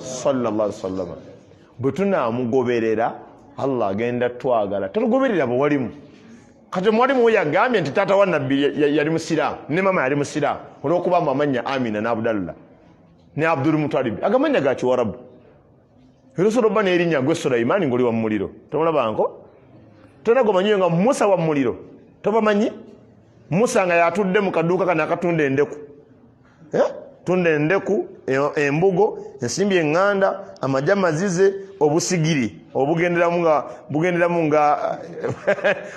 Sallallahu alaihi wasallam. Bwe tunaamugoberera, Allah agenda twagala. Tetugoberera bwewalimu. Kati omuwalimu we yagambye nti taata wa Nabbi yali musiraamu ne mama yali musiraamu, olwokuba mu amannya Amina ne Abdallah ne Abdul Mutalibi, agamanya ga Kiwarabu. Era osobola obba n'erinnya gwe Sulaimaani ng'oli wa mumuliro, tomulabanko, tolina gomanyiyo nga Musa wa mumuliro, tobamanyi. Musa nga yatudde mu kaduuka kano akatunda endeku, eh? Tunda endeku, embugo, ensimbi eŋŋanda, amajja mazize, obusigiri obugenderamu nga bugenderamu nga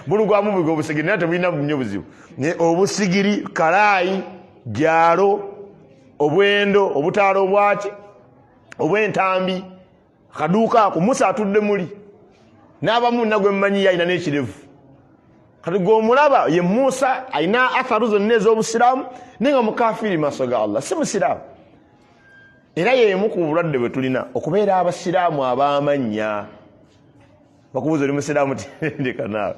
bulugwamu buga obusigiri, naye tebulina nnyo buzibu. Obusigiri, kalaayi, gyalo, obwendo, obutaala, obwaki, obwentambi, akaduuka ako Musa atudde muli n'abamu nagwe mmanyi alina n'ekirevu. Kati gweomulaba ye Musa, alina atharu zonna ez'obusiraamu, naye nga mukafiiri maaso ga Allah, si musiraamu. Era yemu ku bulwadde bwe tulina okubeera abasiraamu ab'amannya. Bakubuuza, "Oli musiraamu?" "Tindika naawe."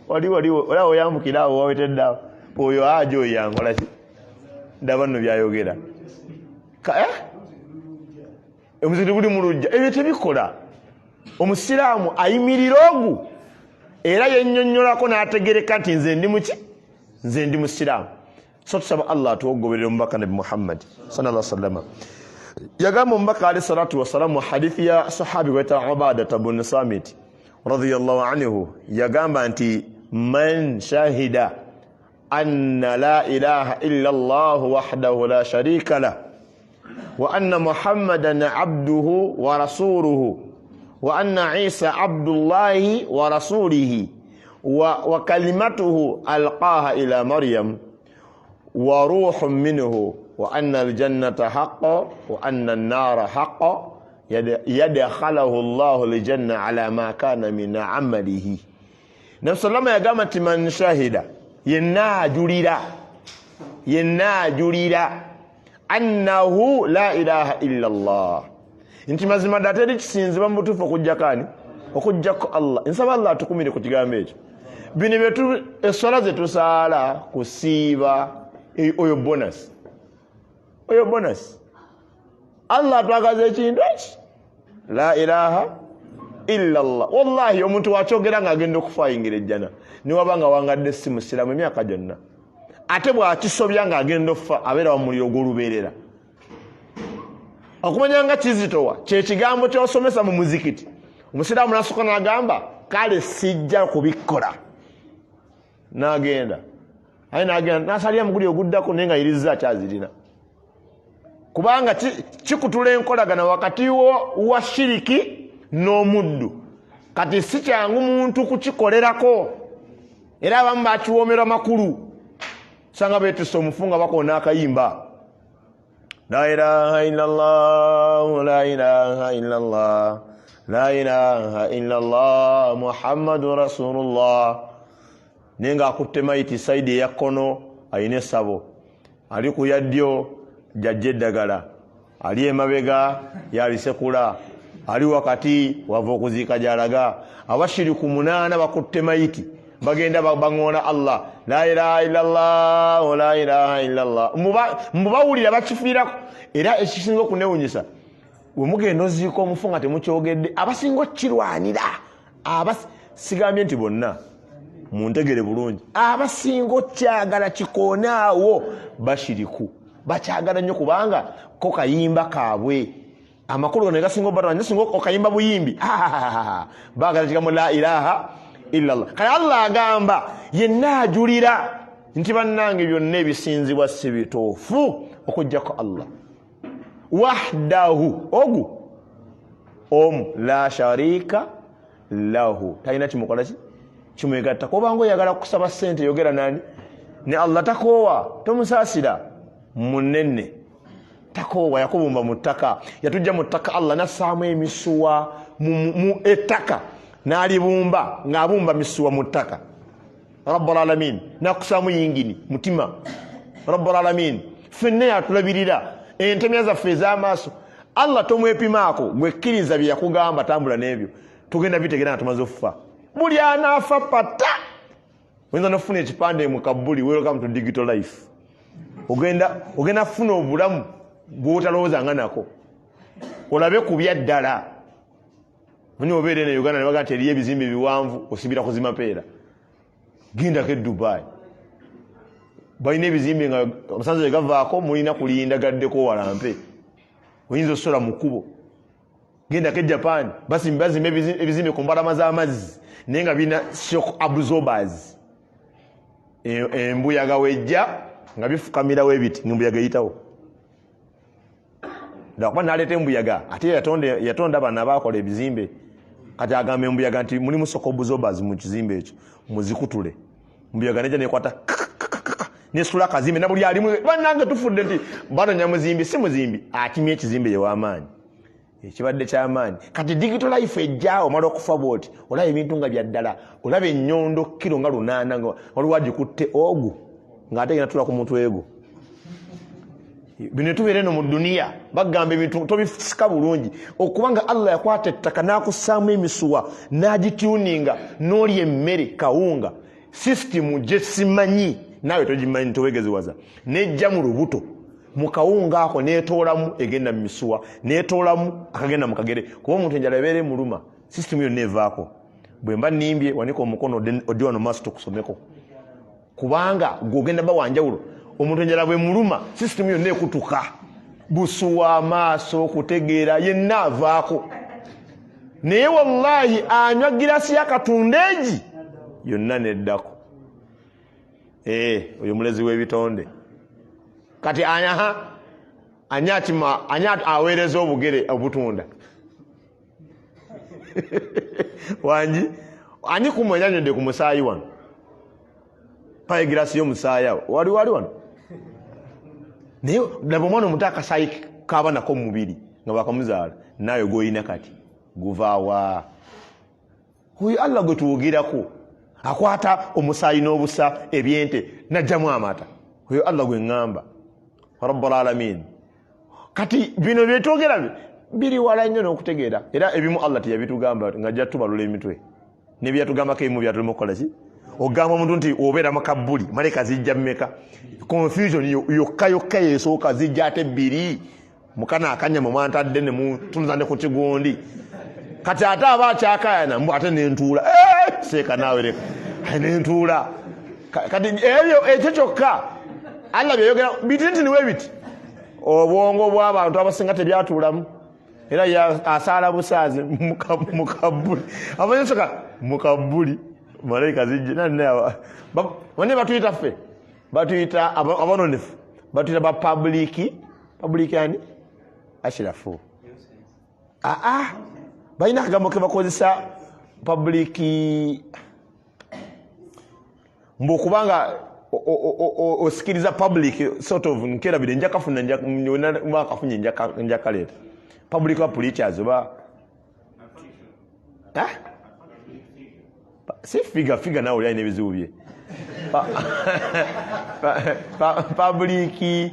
Wali wali olaba oyambukira awo waweteddeawo oyo aja oyo yankola ki? Ndaba nno byayogera. Eh? Omuzikiti guli mu lujja, ebyo tebikola. Omusiraamu ayimirira ogu era yennyonnyolako n'ategereka nti nze ndi muki, nze ndi musiraamu. So tusaba Allah atuwogoberera omubaka Nabi Muhammad sallallahu sallama. Yagamba omubaka alayhi salatu wassalamu mu hadithi ya sahabi gweta Ubadata bun Samit radiyallahu anhu, yagamba nti man shahida anna la ilaha illa Allah wahdahu la sharika lah wa anna Muhammadan abduhu wa rasuluhu wa anna Isa abdullahi wa rasulihi wa kalimatuhu alqaha ila Maryam wa ruhun minhu wa anna aljannata haqqa wa anna an-nara haqqa yadkhalahu Allahu aljanna ala ma kana min amalihi. Nabi sallama yagamba nti man shahida, yenna ajulira, yenna ajulira annahu la ilaha illa Allah, nti mazima ddala teri kisinzibwa mu butuufu okujjako ani? Okujjako Allah. Nsaba Allah atukumire ku kigambo ekyo. Bino byetu, eswala zetusaala, kusiiba, oyo bonus, oyo bonus. Allah atwagaza ekintu eki la ilaha illa Allah. Wallahi, omuntu wakyogera nga agenda okufa ayingira ejjana, niwaba nga wangadde si musiraamu emyaka gyonna. Ate bwakisobya nga agenda okufa, abeera wa muliro ogw'olubeerera. Okumanya nga kizitowa kyekigambo kyosomesa mu muzikiti, omusiraamu nasooka nagamba, "Kale sijja kubikola," nagenda aye nagenda nasalira muguli oguddako, naye nga yiriza akyazirina, kubanga kikutula enkolagana wakati wa shiriki n'omuddu. Kati si kyangu muntu kukikolerako, era abamu bakiwoomerwa makulu. Sanga betisa omufu nga bakoona akayimba, la ilaha illallah, la ilaha illallah, la ilaha illallah, Muhammadu rasulullah, naye ngaakutte mayiti. Side eya kkono ayina essabo, ali ku ya ddyo jajja eddagala, ali emabega yalisekula, ali wakati wava okuziika gyalaga. Abashiriku munaana bakutte mayiti, bagenda baŋoona Allah, la ilaha illallah, la ilaha illallah. Mubawulira bakifiirako. Era ekisinga okunewunyisa, wemugenda oziika omufu nga temukyogedde, abasinga okukirwanira, sigambye nti bonna, muntegere bulungi, abasinga okyagala kikoonaawo bashiriku, bakyagala nnyo, kubanga ko kayimba kaabwe amakulu gano gasinga obatanya, singa okayimba buyimbi, bagala kigambo la ilaha illallah. Kale Allah agamba, yenna ajulira nti bannange byonna ebisinzibwa si bituufu okujjako Allah wahdahu, ogu omu, la sharika lahu, talina kimukola ki kimwegatta. Kubanga oyagala kusaba sente, yogera nani? Ne Allah. Takoowa, tomusaasira, munene, takoowa. Yakubumba mu ttaka, yatujja mu ttaka. Allah nassaamu emisuwa mu ettaka, n'alibumba ng'abumba misuwa mu ttaka. Rabbul alamin nakusaamu yingini mutima. Rabbul alamin ffenna yatulabirira, entemya zaffe ez'amaaso. Allah tomwepimaako, gwekkiriza bye yakugamba, tambula n'ebyo. Tugenda bitegera nga tumaze okufa. Buli anaafa pata, oyinza nofuna ekipande mu kabuli, "Welcome to digital life." Ogenda kufuna obulamu bwotalowooza nga nako. Olabe ku bya ddala. Manyi obeera eno e Uganda ne bagamba nti eriyo ebizimbe biwanvu, osibira ku zimapeera. Gendako e Dubai, balina ebizimbe nga amasannyalaze we gavaako mulina kulinda gaddeko walampe, oyinza osula mu kkubo. Gendako e Japan, bazimba ebizimbe ku mbalama z'amazzi naye nga birina shock absorbers. Embuyaga wejja nga bifukamirawo ebiti, ngaembuyaga eyitawo. Lwakuba naleeta embuyaga, ate yatonda bano abakola ebizimbe. Kati agamba embuyaga nti mulimu shock absorbers mu kizimbe ekyo, muzikutule. Embuyaga nejja nekwata nesula akazimbe nabuli alimu. Bannange, tufudde nti banonya muzimbi, si muzimbi akimya ekizimbe yewamaanyi, ekibadde kyamaanyi. Kati digital life ejja, omala okufa bwoti olaba ebintu nga byaddala. Olaba ennyondo kiro nga 8 nga waliwo agikutte ogu ng'ate genda tula ku mutwe gwo. Bino tubeera eno mu duniya, bagamba ebintu tobisika bulungi, okubanga Allah yakwata ettaka n'akussaamu emisuwa n'agituninga n'olya emmere kawunga, sisitimu gye simanyi naawe togimanyi, towegeziwaza, nejja mu lubuto mu kawunga ako netoolamu egenda mu misuwa, netoolamu akagenda mu kagere, kuba omuntu enjala ebeera emuluma, sisitimu yonna evaako. Bwe mba nimbye, wanika omukono odde wano maaso tukusomeko, kubanga gwogenda ba wanjawulo. Omuntu enjala bwe muluma, sisitimu yonna ekutuka, busuwa, amaaso, okutegeera, yenna avaako. Naye wallahi anywa girasi y'akatundeegi yonna neddako. Oyo mulezi w'ebitonde. Kati anyaha ani akima, ani aweereza obugere obutunda wangi? Ani kumwe yanywedde ku musaayi wano? Paye girasi y'omusaayi awo wali wali wano. Naye laba omwana omuto, akasaayi kaba nako mu mubiri nga bakamuzaala, naawe goyina kati guvaawa? Oyo Allah gwe tuwugirako akwata omusaayi n'obusa ebyente najjamu amata, oyo Allah gwe ŋŋamba, rabbul alamin. Kati bino byetwogera biri wala nnyo n'okutegeera, era ebimu Allah teyabitugamba nga ajja tubalula emitwe, nebyatugambako ebimu byatulema okukola ki. Ogamba omuntu nti obeera mu kabbuli, malayika zijja mmeka? Confusion yokka yokka yesooka, zijja ate bbiri mukana akanyama mwantadde nemutunuza ne ku kigundi. Kati ate aba akyakayana mbu ate nentuula. Seeka naawe, leka nentuula. Kati ebyo ekyo kyokka Allah byeyogera biti nti niwe biti obwongo bw'abantu abasinga tebyatuulamu, era asaala busaazi mukabbuli, amanyisoka mukabbuli malayika zijja. Bane batuyita ffe, batuyita abononefu, batuyita ba public ani ashirafu. Aa, balina akagambo ke bakozesa, public, mbu okubanga osikiriza public sort of. Nkerabire, njakafuna, nakafunye, njakaleeta. Public ba preachers oba si figure figure, nawe oli alina ebizibu bye. Public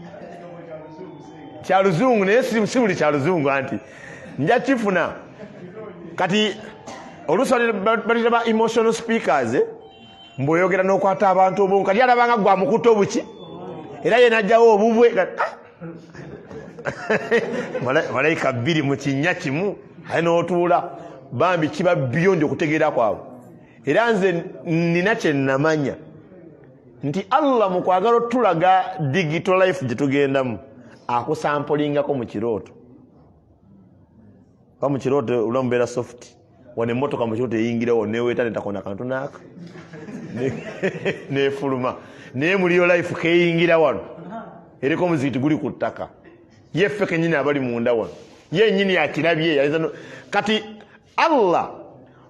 kyaluzungu, naye si buli kyaluzungu, anti nja kifuna. Kati oluusi balita ba emotional speakers, eh? Mbw'oyogera n'okwata abantu obwongo, kati alabanga gwa mukuta obuki, era ye najjawo obubwe. Malayika bbiri mu kinnya kimu, aye n'otuula bambi kiba beyond okutegeera kwabwe. Era nze nina kye namanya nti Allah mu kwagala otulaga digital life gye tugendamu, akusampolingako mu kirooto. Oba mu kirooto olwa mubeera soft wano, emmotoka mu kirooto eyingirawo neweeta netakona kantu naaka nefuluma, naye mu real life keyingira wano eriko omuzikiti guli ku ttaka, yeffe kenyini abali munda wano yenyini akirabye. Kati Allah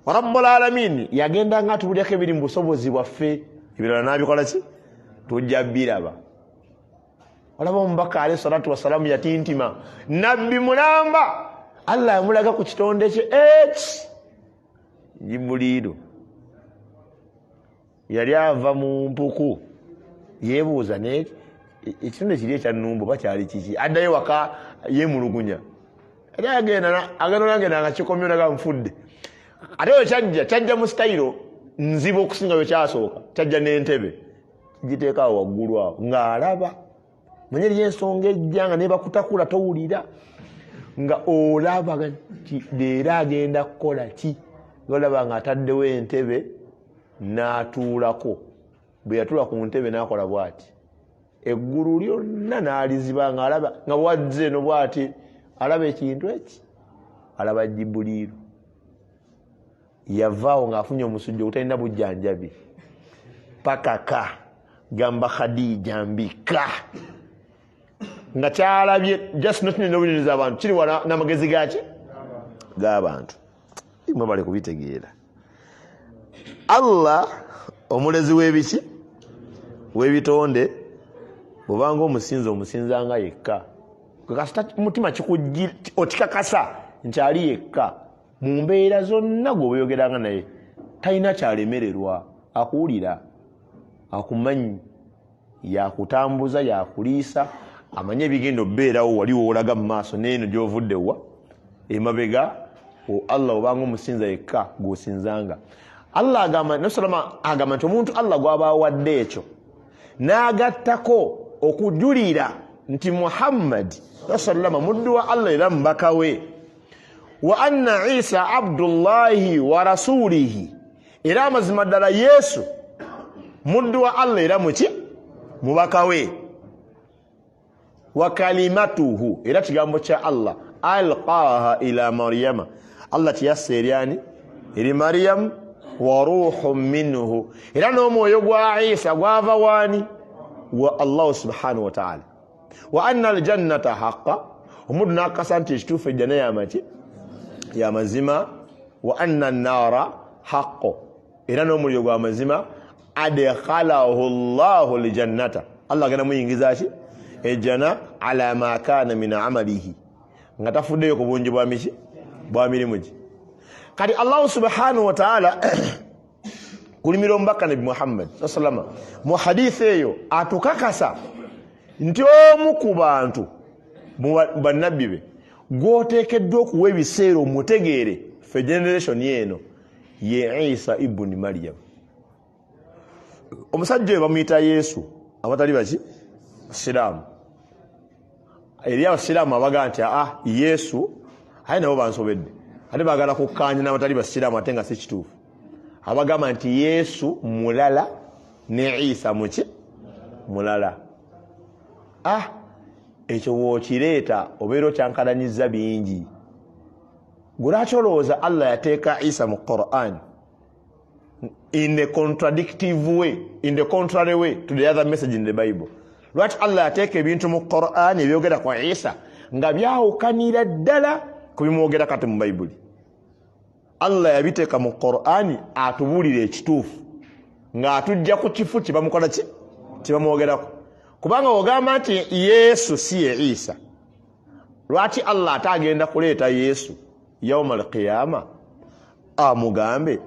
rabbul alamin yagenda nga atubulyako ebiri mu busobozi bwaffe, ebirala nabikola ki, tujja biraba. Olaba omubaka alayhi salatu wasalamu yatintima, nabbi mulamba, Allah yamulaga ku kitonde kye eki Jibuliiru. Yali ava mu mpuku, yebuuza naye ekitonde kiri ekyanumba oba kyali kiki? Addayo waka yemulugunya, era agenda agenda nga kikomyo naga nfudde. Ate we kyajja, kyajja mu sitayiro nzibu okusinga bwe kyasooka. Kyajja n'entebe giteeka awo waggulu awo ng'alaba manye eriyo ensonga ejja nga nebakutakula towulira. Nga olaba nti leero agenda kukola ki, olaba nga ataddewo entebe n'atuulako. Bwe yatuula ku ntebe n'akola bw'ati, eggulu lyonna n'aliziba, ng'alaba nga bwazze eno bw'ati, alaba ekintu eki, alaba Jibuliiru. Yavaawo ng'afunye omusujja ogutalina bujjanjabi pakaka gamba Khadija mbika nga kyalabye just not n'obunyonyozi abantu kiri wala n'amagezi gaki g'abantu. Mwebale kubitegeera. Allah omulezi w'ebiki w'ebitonde, bw'obanga omusinza omusinzanga yekka, kasita mutima okikakasa nti ali yekka mu mbeera zonna gwe oyogeranga naye, talina kyalemererwa, akuwulira, akumanyi, yakutambuza, yakuliisa, amanyi ebigenda obeerawo wali woolaga mu maaso neeno gyovudde wa emabega. Allah obanga omusinza yekka gwosinzanga. Allah agamba, nasalama agamba nti omuntu Allah gwaba awadde ekyo n'agattako okujulira nti Muhammad sallama muddu wa Allah era mubaka we, wa anna Isa abdullahi wa rasulihi, era amazima ddala Yesu muddu wa Allah era muki mubaka we, wa kalimatuhu, era kigambo kya Allah, alqaha ila Maryama, Allah kyeyassa eryani eri Mariyamu, wa ruhu minhu, era n'omwoyo gwa Isa gwava waani wa Allahu subhanahu wataala, wa anna aljannata haqa, omuntu nakakasa nti ekituufu ejjana yamaki yamazima, wa anna naara haqo, era n'omuliro gwa mazima, adkhalahu llahu ljannata, Allah agenda muyingiza ki ejjana, ala ma kana min amalihi, nga tafuddeyo ku bungi bwa miki bwa mirimu gye. Kati Allahu subhanahu wataala kulimira omubaka Nabi Muhammad salama mu hadithi eyo atukakasa nti omu ku bantu bannabbi be gwoteekeddwa okuwa ebiseera omutegeere fe generation eno ye Isa ibuni Mariam. Omusajja oyo bamuyita Yesu abatali baki siraamu. Eri abasiraamu abagaa nti aa Yesu aye nabo bansobedde, ate bagala kukkaanya n'abatali basiraamu, ate nga si kituufu. Abagamba nti Yesu mulala ne Isa muki mulala, ah ekyo wookireeta obeera okyankalanyiza bingi. Gwe lwaki olowooza Allah yateeka Isa mu Quran in a contradictive way, in the contrary way to the other message in the Bible? Lwaki Allah yateeka ebintu mu Quran ebyogera ku Isa nga byawukanira ddala ku bimwogera kati mu Bayibuli? Allah yabiteeka mu Qurani atubuulira ekituufu ng'atujja ku kifu kyebamukola ki kyebamwogerako. Kubanga ogamba nti Yesu si ye Isa, lwaki Allah ate agenda kuleeta Yesu yauma alqiyama amugambe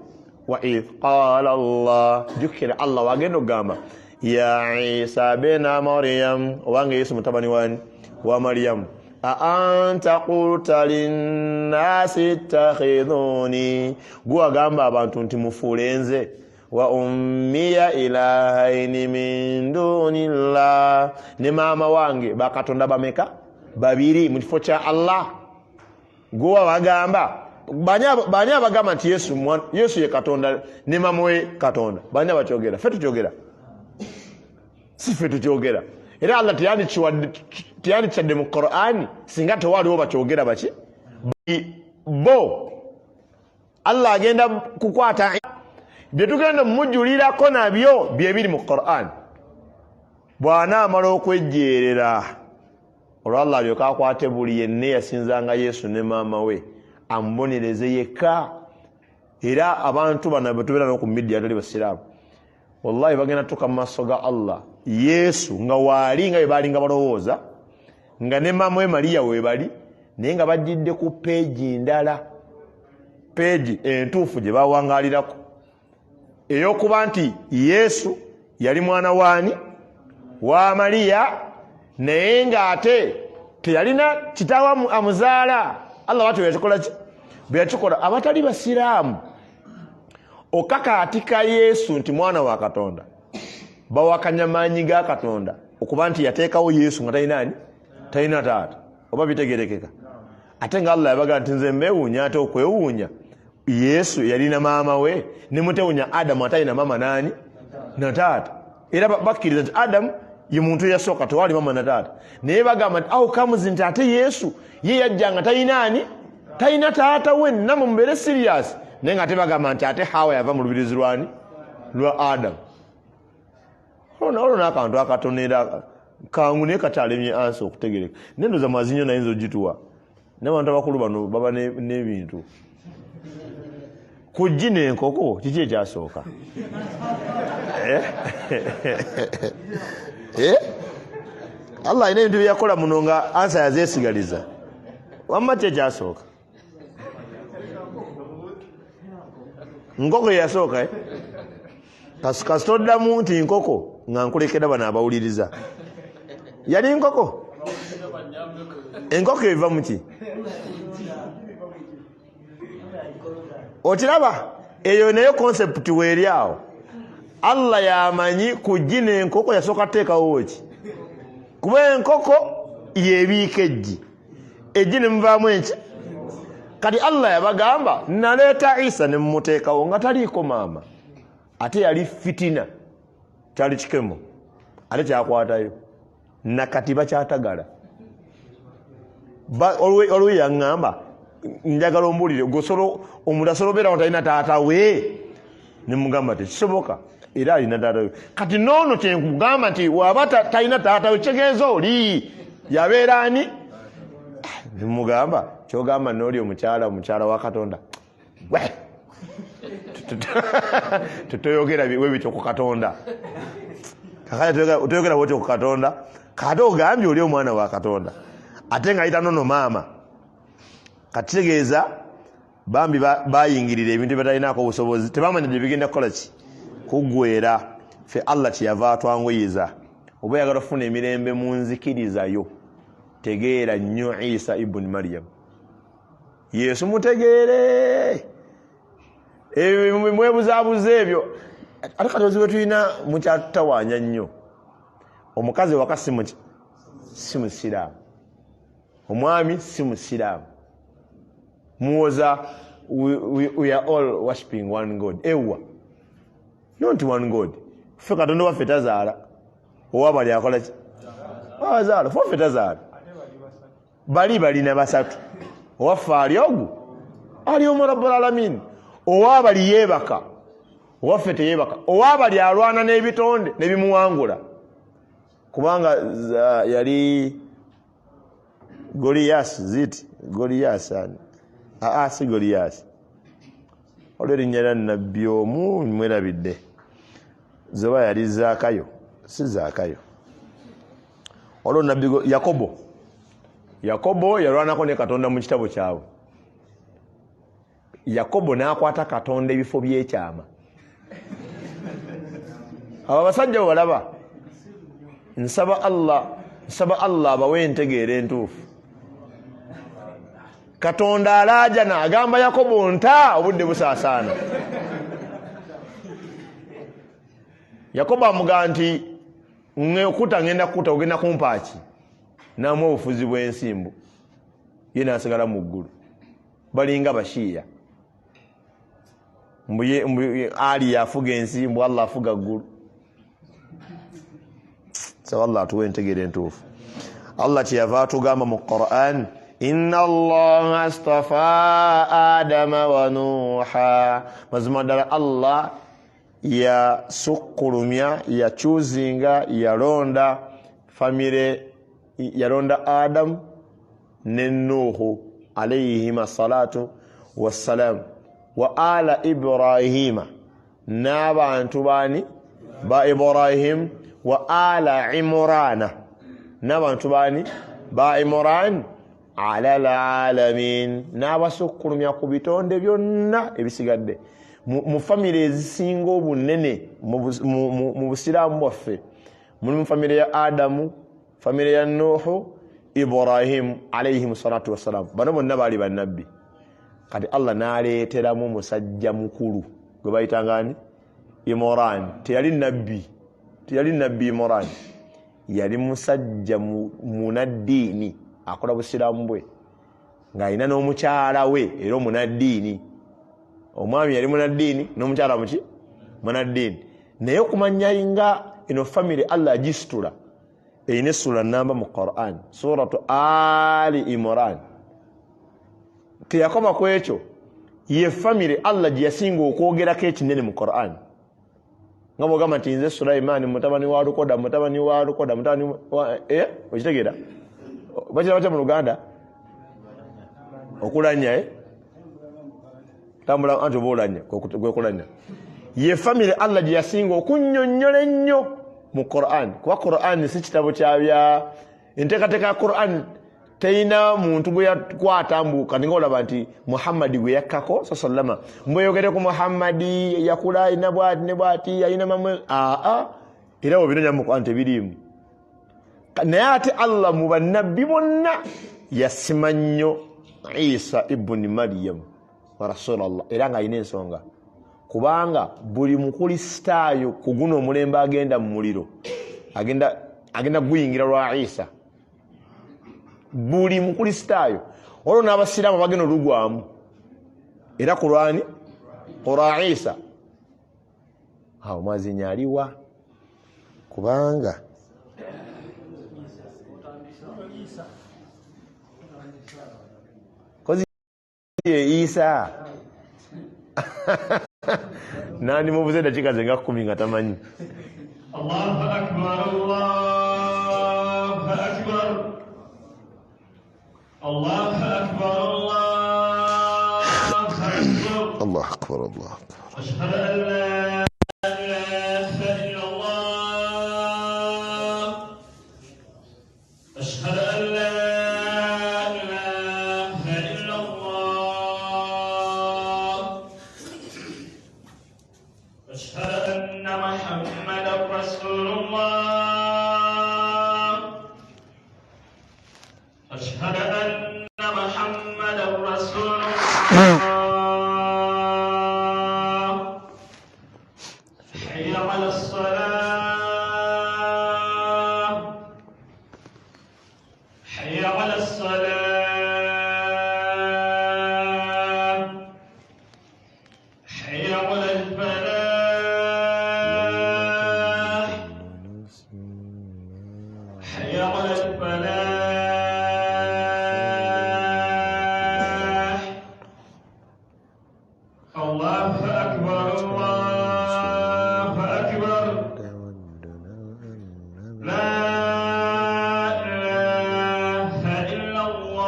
wa idh qala Allah, jukira Allah wagenda okugamba ya Isa bena Maryam, obanga Yesu mutabani wani wa Maryamu, a anta qulta linnasi ittakhidhuni, gwe wagamba abantu nti mufuule nze wa ummiya ilahaini min dunillah, ne maama wange bakatonda bameka babiri mu kifo kya Allah. Gwe wabagamba bani abagamba nti Yesu ye Katonda ne maama we Katonda? Bani abakyogera? Ffe tukyogera? Si ffe tukyogera. Era Allah teyandikiwadde mu Qur'ani singa tewaliwo bakyogera baki bo. Allah agenda kukwata byetugenda mumujulirako nabyo byebiri mu Qur'an. Bw'anaamala okwejjeerera olwo Allah alyoka akwate buli yenna eyasinzanga Yesu ne maama we amubonereze yekka. Era abantu bano betubeera no ku midia atali basiraamu, wallahi bagenda tuka mu maaso ga Allah Yesu nga waali nga bwe baalinga balowooza nga ne maama we Mariya webali, naye nga bajjidde ku peegi ndala, peegi entuufu gye bawangalirako ey'okuba nti Yesu yali mwana waani wa Mariya, naye ng'ate teyalina kitaawe amuzaala. Allah bwatyo yakikola ki bwe yakikola abatali basiraamu okakaatika Yesu nti mwana wa Katonda, bawakanya maanyi ga Katonda okuba nti yateekawo Yesu nga talina ani, talina taata. Oba bitegerekeka? Ate nga Allah yabaga nti nze mbewuunya ate okwewuunya Yesu yalina maama we ne mutewunya Adamu atalina maama nani na taata. Era bakkiriza nti Adamu ye muntu eyasooka, tewali maama na taata, naye bagamba nti awo comes nti ate Yesu ye yajja nga talina ani, talina taata we. Namwe mubeere serious. Naye nga ate bagamba nti ate Hawa yava mu lubirizi lwani, lwa Adamu. Olwo n'akantu akatono era kangu naye kakyalemye ansi okutegereka. Naye ndoza mwazinyo nayinza ogituwa n'abantu abakulu bano baba n'ebintu ku ggi n'enkoko. Kiki ekyasooka? Eh? Eh? Allah alina ebintu byeyakola muno nga ansa yazeesigaliza. Wamma ki ekyasooka? Nkoko yeyasooka, eh? Kasita oddamu nti nkoko nga nkulekera bano abawuliriza. Yali nkoko. Enkoko eva muki? Okiraba eyo nayo concept weeri awo. Allah yamanyi ku ggi n'enkoko yasooka teekawo ki, kuba enkoko yebiika eggi, eggi ne muvaamu enki. Kati Allah yabagamba naleeta Isa ne mumuteekawo nga taliiko maama, ate yali fitina, kyali kikemo, ate kyakwatayo nakati bakyatagala. Olwo yaŋŋamba njagala ombuulire omuntu asobola obeerawo talina taata we, nemugamba tekisoboka, era alina taata we. Kati noono kyenkugamba nti waba talina taata we kitegeeza oli yabeera ani? Nemugamba kyogamba nooli omukyala, omukyala wa Katonda gwe toyogera webityo ku Katonda, toyogera bwotyo ku Katonda. Kate ogambye oli omwana wa Katonda ate nga ayita nono maama. Katitegeeza bambi bayingirira ebintu byebatalinako obusobozi, tebamanya gye bigenda kukola ki kuggwera. Fe Allah kyeyava atwanguyiza, oba oyagala okufuna emirembe mu nzikirizayo, tegeera nnyo Isa ibuni Mariam, Yesu mutegeere. Ebyo mwebuzabuza ebyo. Ate kati ozibu tulina mukyatutawaanya nnyo, omukazi waka si musiraamu, omwami si musiraamu, muwoza we are all worshiping one God. Ewa, not one God. Ffe Katonda waffe tazaala, owabali akola ki? Azaala. Ffe tazaala, bali balina basatu, owaffe ali ogu, ali omu rabbul alamin. Owabali yeebaka, owaffe teyebaka. Owabali alwana n'ebitonde nebimuwangula, kubanga yali Goliyasi, ziti Goliyasi ani? Aa, si Goliyasi, olwo erinnya lya nabbi omu mwerabidde, zoba yali Zaakayo, si Zaakayo, olwo nabbi Yakobo. Yakobo yalwanako ne Katonda mu kitabo kyabwe. Yakobo n'akwata Katonda ebifo by'ekyama. Abo abasajja bwebalaba, nsaba Allah, nsaba Allah abawe entegeera entuufu. Katonda alaajana agamba Yakobo nta obudde busaasaana. Yakobo amugamba nti okuta ngenda kukuta, ogenda kumpaaki? Namu obufuzi bw'ensimbu, ye nasigala mu ggulu. Balinga Bashiya, mbu Ali yafuga ensi, mbu Allah afuga ggulu. Saba Allah atuwe entegeera entuufu. Allah kyeyava atugamba mu Quran, inna Allaha astafa Adama wa Nuha, mazima ddala Allah yasukkulumya, yakyuzinga, yalonda famire, yalonda Adamu ne Nuuhu alayhima salatu wassalam, wa ala Ibrahima, n'abantu baani ba Ibrahim, wa ala Imurana, n'abantu baani ba Imuran, ala lalamin, n'abasukkulumya ku bitonde byonna ebisigadde. Mu famire ezisinga obunene mu busiraamu bwaffe mulimu famire ya Adamu, famire ya Nuhu, Ibrahimu alaihim salatu wassalamu. Bano bonna baali bannabbi. Kati Allah n'aleeteramu musajja mukulu gwe bayitangani Imoran. Teyali nabbi, teyali nabbi Imoran, yali musajja munaddiini akola busiraamu bwe. Ng'alina n'omukyala we era omunaddiini. Omwami yali munaddiini n'omukyala muki? Munaddiini. Naye okumanya nga eno famire Allah agisitula, erina essula namba mu Quran, Suratu Ali Imran. Teyakoma ku ekyo, ye famire Allah gye yasinga okwogerako ekinene mu Quran. Nga bwogamba nti nze Sulaimaani mutabani wa Lukoda, mutabani wa Lukoda, mutabani wa okitegeera? Bakira batya mu Luganda? Okulanya, Tambula anti oba olanya, gwe kulanya. Ye famire Allah gye yasinga okunnyonnyola ennyo mu Quran, kuba Quran si kitabo kya bya enteekateeka ya Quran teyina muntu gwe yakwata mbu kati nga olaba nti Muhammadi gwe yakkako sallama, mbweyogere ku Muhammadi yakula alina bwati ne bwati alina mamwe aa, era obinonya mu Quran tebiriimu. Naye ate Allah mu bannabbi bonna yasima nnyo Isa ibuni Mariyamu wa rasulallah, era ng'alina ensonga, kubanga buli mukulisitaayo ku guno omulembe agenda mu muliro agenda guyingira lwa Isa. Buli mukulisitaayo olwo n'abasiraamu bagenda olugwamu era kulwani kulwa Isa. Awo mwazinya aliwa kubanga kozi ye Isa nandi mubuze eddakiika ze nga 10 nga tamanyi. Allahu akbar, Allahu akbar, Allahu akbar, Allahu akbar, Allahu akbar, Allahu akbar. Ashhadu an la ilaha illa Allah. Ashhadu an la ilaha illa Allah. Ashhadu anna Muhammadan Rasulullah. Ashhadu anna Muhammadan Rasulullah. Hayya ala salah. Hayya ala salah. Hayya ala al-falah. Hayya ala al-falah. Allahu akbar, Allahu akbar. La ilaha illa Allah.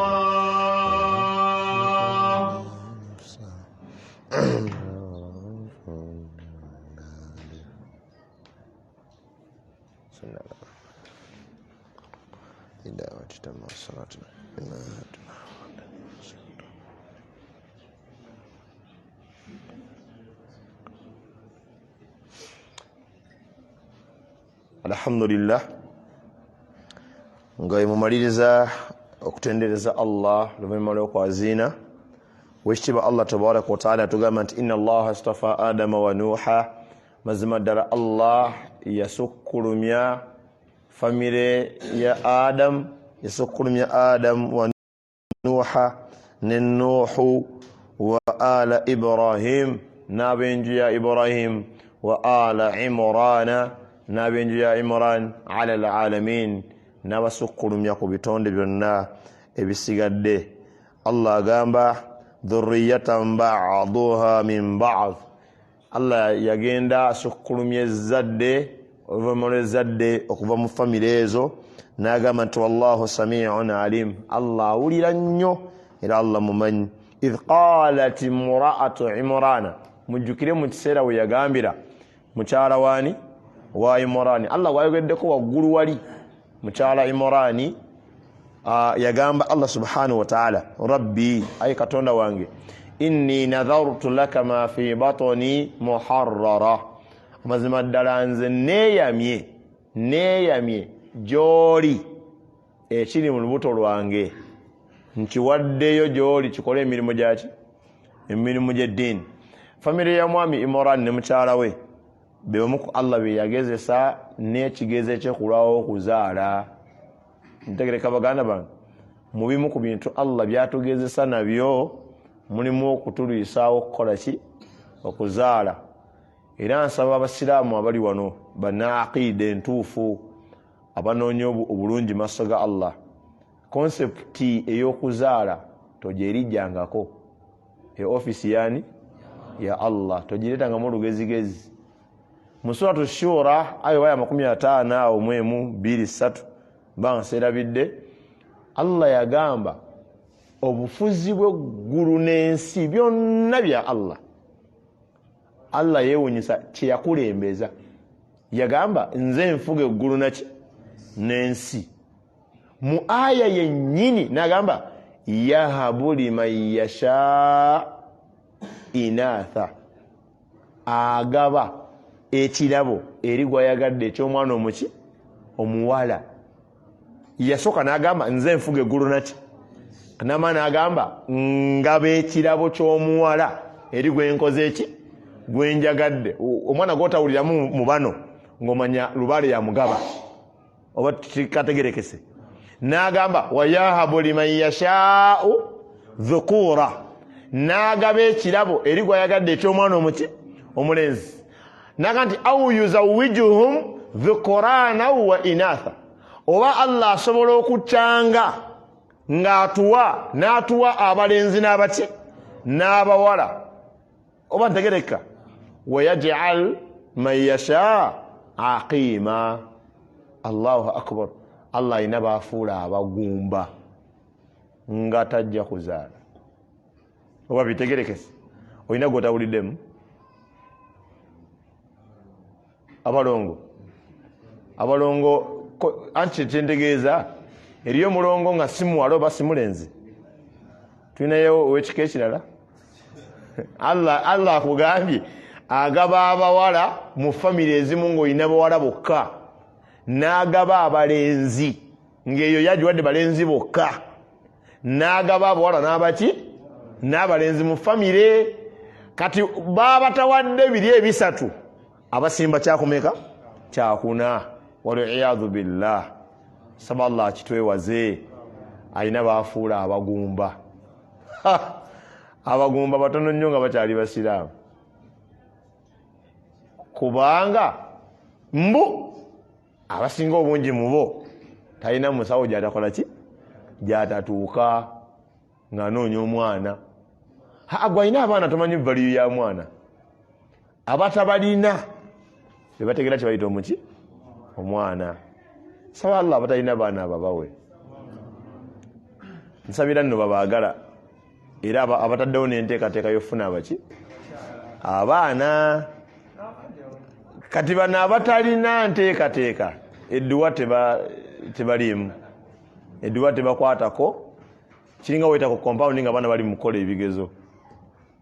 Alhamdulillah, nga emumaliriza okutendereza Allah oluvannyuma lw'okwaziina wekitiibwa Allah tabaraka wataala atugamba nti inna allaha astafa adama wa nuha, mazima ddala Allah yasukkulumya famire ya Adam, yasukkulumya Adam wa Nuha ne Nuhu wa ala Ibrahim n'ab'enju ya Ibrahim wa ala Imrana n'ab'enju ya Imran ala alalamin, n'abasukkulumya ku bitonde byonna ebisigadde. Allah agamba dhurriyatan ba'duha min ba'd, Allah yagenda asukkulumya ezzadde oluvannyuma lw'ezzadde okuva mu famire ezo, n'agamba nti wallahu samiun alim, Allah awulira nnyo era Allah mumanyi. Idh qalat imra'atu Imrana, mujjukire mu kiseera we yagambira mukyala waani wa Imrani, Allah gwayogeddeko waggulu wali mukyala Imrani, yagamba Allah subhanahu wa ta'ala, rabbi, ayi katonda wange, inni nadhartu laka ma fi batni muharrara, amazima ddala nze neeyamye gy'oli ekiri mu lubuto lwange, nkiwaddeyo gy'oli kikole emirimu gyaki, emirimu gy'eddiini. Famire ya mwami Imran ne mukyala we be bamu ku Allah be yagezesa n'ekigezo ekyokulwawo okuzaala. Ntegereka baganda bange, Mu bimu ku bintu Allah byatugezesa nabyo mulimu okutulwisaawo okukola ki? Okuzaala. Era nsaba abasiraamu abali wano bana aqiida entuufu abanoonya obulungi maaso ga Allah, konsepti ey'okuzaala togyerijjangako. E ofisi yani ya Allah, togireetangamu olugezigezi. Mu suratu Shura ayo waya 50 awo mwemu 2 3 mba nseerabidde, Allah yagamba obufuzi bw'eggulu n'ensi byonna bya Allah. Allah yeewunyisa kyeyakulembeza, yagamba nze nfuga eggulu naki n'ensi. Mu aya yennyini n'agamba yahabu liman yasha inatha, agaba ekirabo eri gwayagadde eky'omwana omuki omuwala. Yasooka n'agamba nze nfuga eggulu naki, nama n'agamba ngaba ekirabo ky'omuwala eri gwenkoze eki gwenjagadde. Omwana gwotawuliramu mu bano ng'omanya lubaale yamugaba oba tikategerekese. N'agamba wayahabu liman yashaau dhukura, n'agaba ekirabo eri gwayagadde eky'omwana omuki omulenzi. N'agamba nti au yuzawijuhum dhukurana wa inatha, oba Allah asobola okukyanga ng'atuwa n'atuwa abalenzi n'abaki n'abawala, oba ntegereka. Wayajal man yasha aqima. Allahu akbar. Allah alina bafuula abagumba nga tajja kuzaala. Oba bitegerekese, olina gwotawuliddemu abalongo abalongo anti kyentegeeza eriyo omulongo nga si muwala oba si mulenzi, tulinayo owekika ekirala. Allah akugambye agaba abawala mu famire ezimu ng'olina bawala bokka, n'agaba abalenzi ng'eyo yagiwadde balenzi bokka, n'agaba abawala n'abaki n'abalenzi mu famire. Kati babatawadde biri ebisatu, abasimba kyakumeka kyakuna. Waliyadhu billah, saba Allah akitwewaze. Alina bafuula abagumba. Abagumba batono nnyo nga bakyali basiraamu, kubanga mbu abasinga obungi mubo talina musawo gyatakola ki gyatatuuka ng'anoonya omwana. Gwe alina abaana tomanyi valiyu ya mwana. Abatabalina bebategera kyebayita omuki omwana. Saba Allah abatalina baana ababawe. Nsabira nno babaagala, era abataddewo n'enteekateeka y'okufuna abaki abaana. Kati bano abatalina nteekateeka edduwa tebaliimu, edduwa tebakwatako. Kiringa weyita ku compound nga abaana bali mu kukola ebigezo,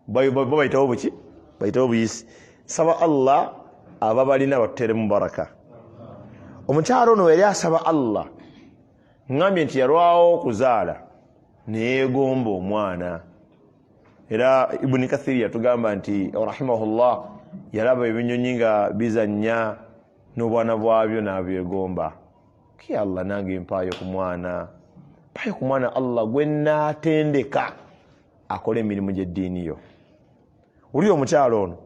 bo bayitawo buki bayitawo buyisi. Saba Allah ababalina batuteeremu baraka. Omukyalo ono yali asaba Allah, ngambye nti yalwawo okuzaala neyeegomba omwana. Era Ibuni Kathiri yatugamba nti rahimahullah yalaba ebinyonyi nga bizannya n'obwana bwabyo n'abyegomba. Ki Allah nange mpaayo ku mwana, mpaayo ku mwana Allah gwe naatendeka akole emirimu gy'eddiini yo. Wulira omukyalo ono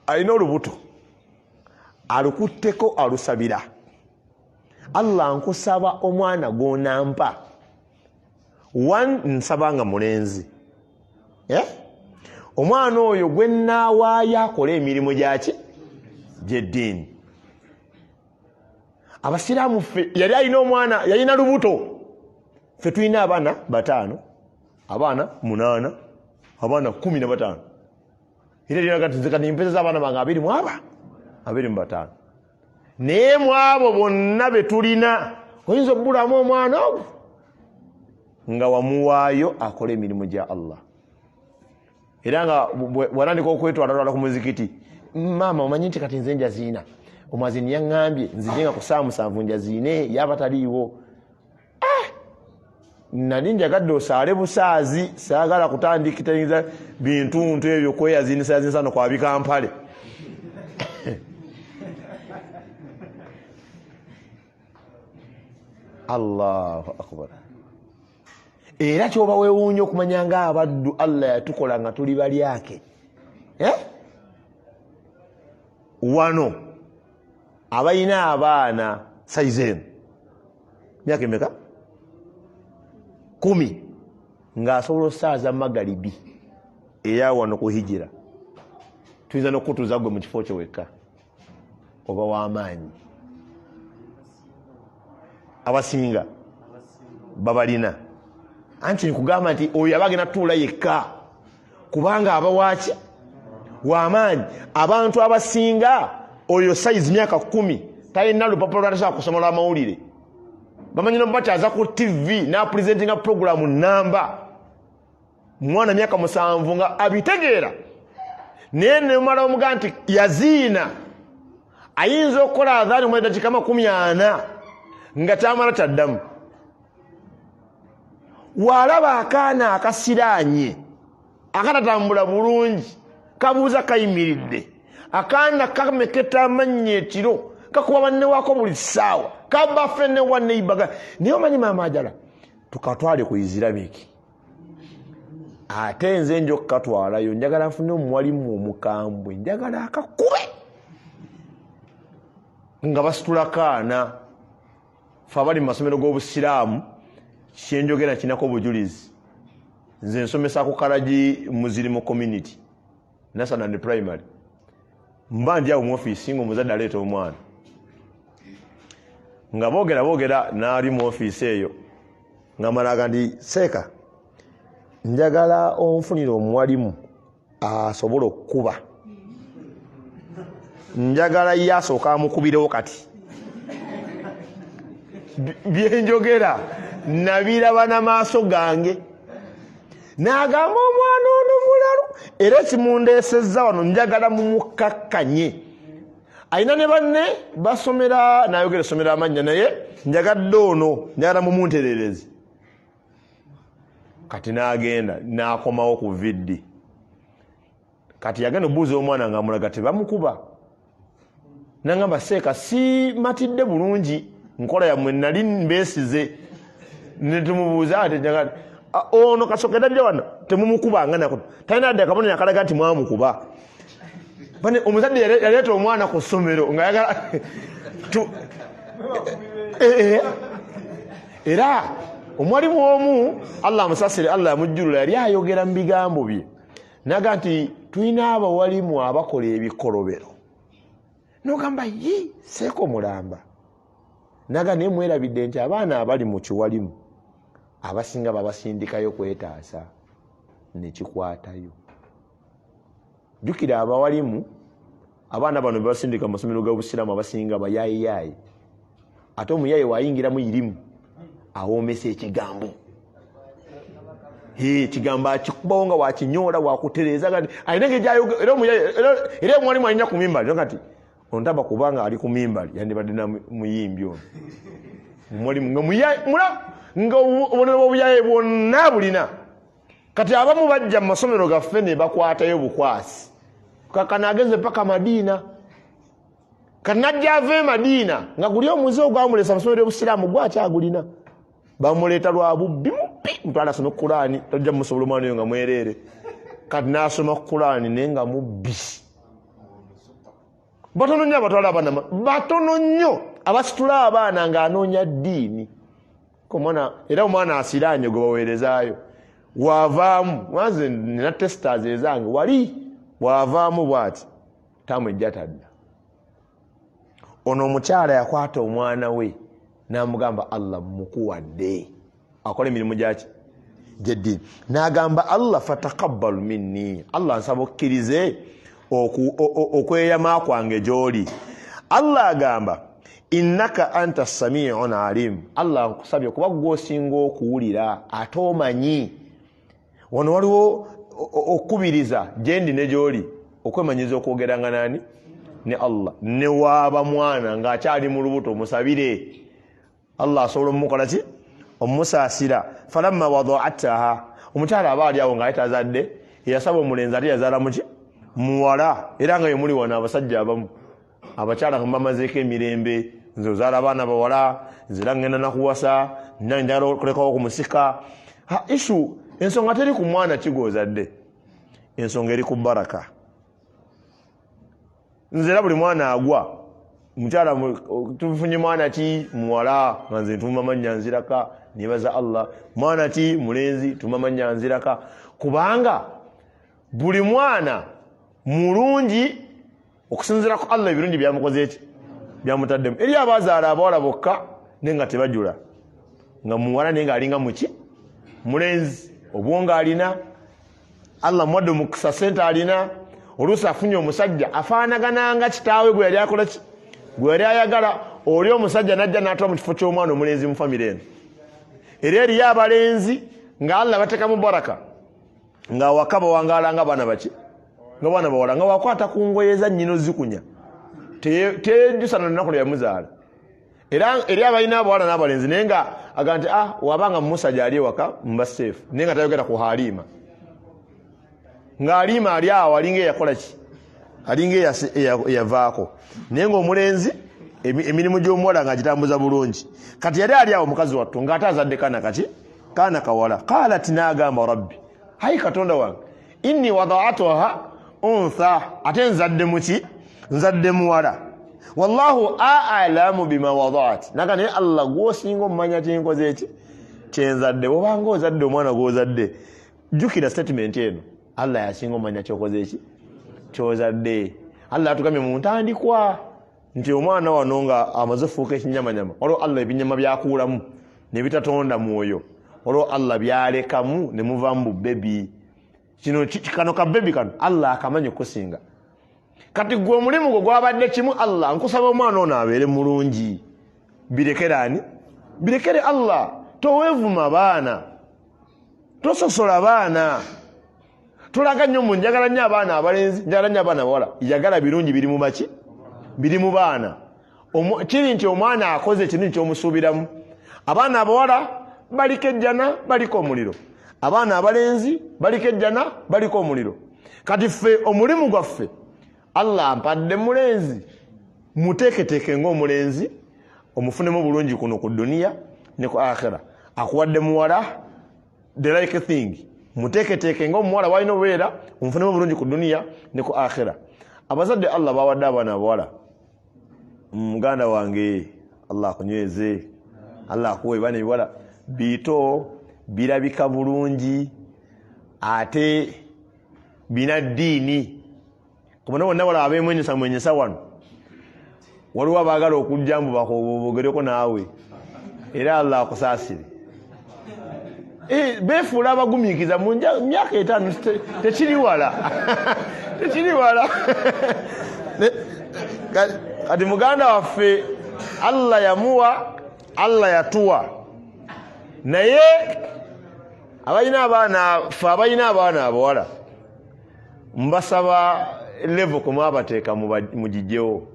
alina olubuto alukutteko alusabira, Allah nkusaba omwana gw'onampa, one nsaba nga mulenzi, omwana oyo gwe nnaawaayo akole emirimu gyaki gy'eddiini. Abasiraamu ffe yali alina omwana, yalina lubuto, ffe tulina abaana 5, abaana 8, abaana 15. Era lyeraga nti nze kati mpezeza abaana bange 25. Naye mu abo bonna be tulina oyinza okubulamu omwana ogwo nga wamuwaayo akole emirimu gya Allah. Era nga bw'atandika okwetwalatwala ku muzikiti, maama omanyi nti kati nze njaziina, omwazini yaŋŋambye nzije nga ku ssaawa 7 njaziine, yaba taliiwo. Nali njagadde osaale busaazi, saagala kutandikitaniza bintuntu ebyo kweyaziinisayaziinisa no kwabika mpale. Allahu akbar. Era kyoba wewuunya okumanya nga abaddu Allah yatukola nga tuli balyake, eh? Wano abalina abaana sayizi eno myaka emeka 10 ng'asobola osaaza magalibi eya wano ku hijira, tuyinza n'okukutuuza gwe mu kifo kyo wekka oba w'amaanyi. Abasinga babalina, anti nkugamba nti oyo aba agenda tutuula yekka kubanga aba waki w'amaanyi. Abantu abasinga oyo sayizi myaka 10 talina lupapula lwatasobola kusoma lw'amawulire, bamanyi nobakyaza ku TV n'apurezentinga puroguramu namba. Mwana myaka 7 nga abitegeera, naye nemala omuga nti yaziina, ayinza okukola adhaani mu dakiika 40 nga tamala kyaddamu. Walaba akaana akasiraanye akatatambula bulungi, kabuuza kayimiridde, akaana kameketa amannya ekiro, kakuba banne waako buli ssaawa, kabafe ne waneibaga. Naye omanyi maama ajala tukatwale ku Islamic, ate nze nja okukatwalayo, njagala nfune omuwalimu omukambwe, njagala akakube nga basitula kaana. Fe abali mu masomero g'obusiraamu kyenjogera kinako obujulizi. Nze nsomesa ku Kalagi Muslim Community Nursery and Primary, mba ndi awo mu ofiisi nga omuzadde aleeta omwana nga boogera boogera, n'ali mu ofiisi eyo nga malaga nti seeka njagala onfunire omuwalimu asobola okukuba, njagala ye asooka amukubirewo. Kati byenjogera nabiraba n'amaaso gange. N'agamba omwana ono mulalu, era ekimundeesezza wano njagala mumukkakkanye, alina ne banne basomera, nayogera essomero amannya, naye njagadde ono njagala mumunterereze. Kati n'agenda n'akomawo ku viddi, kati yagenda obuuza omwana nga amulaga tebamukuba, nangamba seeka simatidde bulungi nkola yammwe, nali mbeesize. Netumubuuza ate ono kasookedde ajja wano temumukubanga nako, talina adde akabonero akalaga nti mwamukuba. Omuzadde yaleeta omwana ku ssomero nga yagala era omwalimu omu Allah amusasire, Allah amujjulula, yali ayogera mu bigambo bye naga nti tulina abawalimu abakola ebikolobero, nogamba yi seeka omulamba, naga naye mwerabidde nti abaana abali mu kiwalimu abasinga babasindikayo kwetaasa nekikwatayo. Jjukira abawalimu abaana bano bebasindika mu masomero g'obusiraamu abasinga bayaayiyaayi, ate omuyaayi wayingiramu irimu awoomesa ekigambo, ekigambo akikubawo nga wakinyoola wakutereeza, alina engeri gyayogera. Era omuyaayi era omwalimu alina ku mimbali kati ontaba kubanga ali ku mimbali yandibadde na muyimbi ono omwalimu nga muyaayi nga obubonero bw'obuyaayi bwonna bulina. Kati abamu bajja mu masomero gaffe ne bakwatayo bukwasi, kakana agenze paka Madiina, kati najja ava e Madiina nga guli omuze ogwamulesa amasomero y'obusiraamu gwakyagulina, bamuleeta lwa bubbi mubbi, mutwala asome Kulaani, tojja musobola omwana oyo nga mwereere. Kati n'asoma Kulaani naye nga mubbi. Batono nnyo abatwala abaana, batono nnyo abasitula abaana ng'anoonya ddiini. Omwana era omwana asiraanye gwe baweerezaayo wavaamu, wanze nina testers ezange wali wavaamu bwati taamu ejja tadda. Ono omukyala yakwata omwana we n'amugamba Allah mukuwadde akola emirimu gyaki gyeddiini, n'agamba Allah fataqabbal minni, Allah nsaba okkirize okweyama kwange gy'oli. Allah agamba innaka anta samiun alim, Allah nkusabye kuba gwe osinga okuwulira ate omanyi. Wano waliwo okukubiriza gyendi ne gy'oli okwemanyiza okwogeranga nani ne Allah, ne waaba mwana ng'akyali mu lubuto musabire Allah asobola omukola ki omusaasira. Falamma wadaataha, omukyala aba ali awo ng'aye tazadde, eyasaba omulenzi ate yazaala muki muwala. Era nga yemuli wano abasajja abamu abakyala nga bamazeeko emirembe, nze ozaala abaana bawala, nze era ngenda nakuwasa, njagala okulekawo ku musika. Ha ishu ensonga teri ku mwana kigwozadde, ensonga eri ku baraka. Nze era buli mwana agwa mukyala, tufunye mwana ki muwala, nga nze ntuma mannya nziraka, nebaza Allah. Mwana ki mulenzi, tuma mannya nziraka, kubanga buli mwana mulungi okusinziira ku Allah, ebirungi byamukoze eki byamutaddemu. Eri abazaala abawala bokka naye nga tebajula, nga muwala naye nga alinga muki mulenzi, obwongo alina, Allah muwadde omukisa, sente alina, oluusi afunye omusajja afaanagananga kitaawe gwe yali akola ki gwe yali ayagala, oli omusajja najja n'atula mu kifo ky'omwana omulenzi mu famire eno. Era eriyo abalenzi nga Allah batekamu baraka, nga awaka bawangaala nga baana baki, nga baana bawala, nga wakwata ku ngoye za nnyina ozikunya teyejjusa na lunaku lwe yamuzaala. Era eri abalina abawala n'abalenzi, naye nga aga nti ah, wabanga Musa gyali ewaka mba seefu, naye nga tayogera ku Haliima, nga Haliima ali awo alinga eyakola ki, alinga eyavaako, naye nga omulenzi emirimu gy'omuwala nga agitambuza bulungi. Kati yali ali awo mukazi wattu ng'ate azadde kaana kaki, kaana kawala. Qalat, n'agamba, rabbi, hayi Katonda wange, inni wadaatuha untha, ate nzadde muki, nzadde muwala, wallahu alamu bima wadaat, naga naye Allah gwosinga omumanya kyenkoze eki kyenzadde. Obanga ozadde omwana gwozadde, jjukira statement eno, Allah yasinga omumanya kyokoze eki kyozadde. Allah atugambye mu ntandikwa nti omwana wano nga amaze ofuuka ekinyamanyama, waliwo Allah ebinyama byakuulamu nebitatonda mwoyo, waliwo Allah byalekamu nemuvamu bubebi. Kino kano kabebi kano Allah akamanyi okusinga. Kati gwe omulimu gwo gwabadde kimu, Allah nkusaba omwana ono abeere mulungi, birekere ani? Birekere Allah. Toweevuma baana, tososola baana, tulaga nnyo mu njagala nnyo abaana abalenzi, njagala nnyo abaana abawala. Yagala birungi biri mu baki, biri mu baana. Kiri nti omwana akoze ekintu kyomusuubiramu. Abaana abawala baliko ejjana, baliko omuliro. Abaana abalenzi baliko ejjana, baliko omuliro. Kati ffe omulimu gwaffe, Allah ampadde mulenzi, muteeketeeke ng'omulenzi, omufunemu bulungi kuno ku duniya ne ku akhira. Akuwadde muwala, the like thing, muteeketeeke ng'omuwala walina obubeera, omufunemu bulungi ku duniya ne ku akhira. Abazadde Allah bawadde abaana abawala, muganda wange, Allah akunyweze, Allah akuwa ebaana ebiwala bito, birabika bulungi ate bina ddiini. Kubona bonna bala abemwenyesa mwenyesa wano, waliwo abaagala okujja mbu bogereko naawe, era Allah akusaasire. Befuula abagumiikiza mu myaka 5, tekiri wala, tekiri wala. Kati muganda waffe Allah yamuwa, Allah yatuwa, naye abalina abaana, fe abalina abaana abawala, mbasaba level kumwabateeka mugijjewo.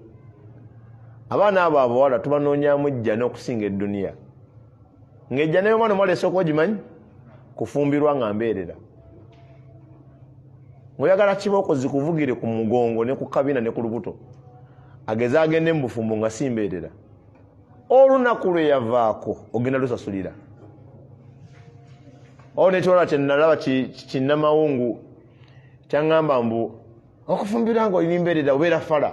Abaana abo abawala tubanoonyamu jjana okusinga edduniya, ng'ejjana y'omwana omuwala esooka ogimanyi kufumbirwa nga mbeerera, ng'oyagala kibooko zikuvugire ku mugongo ne ku kabina ne ku lubuto, ageze agende mu bufumbo nga si mbeerera. Olunaku lwe yavaako ogenda lusasulira. Awo nekiwala kyenalaba kinnamawungu kyaŋŋamba mbu okufumbirwa nga olina mbeerera obeera fala.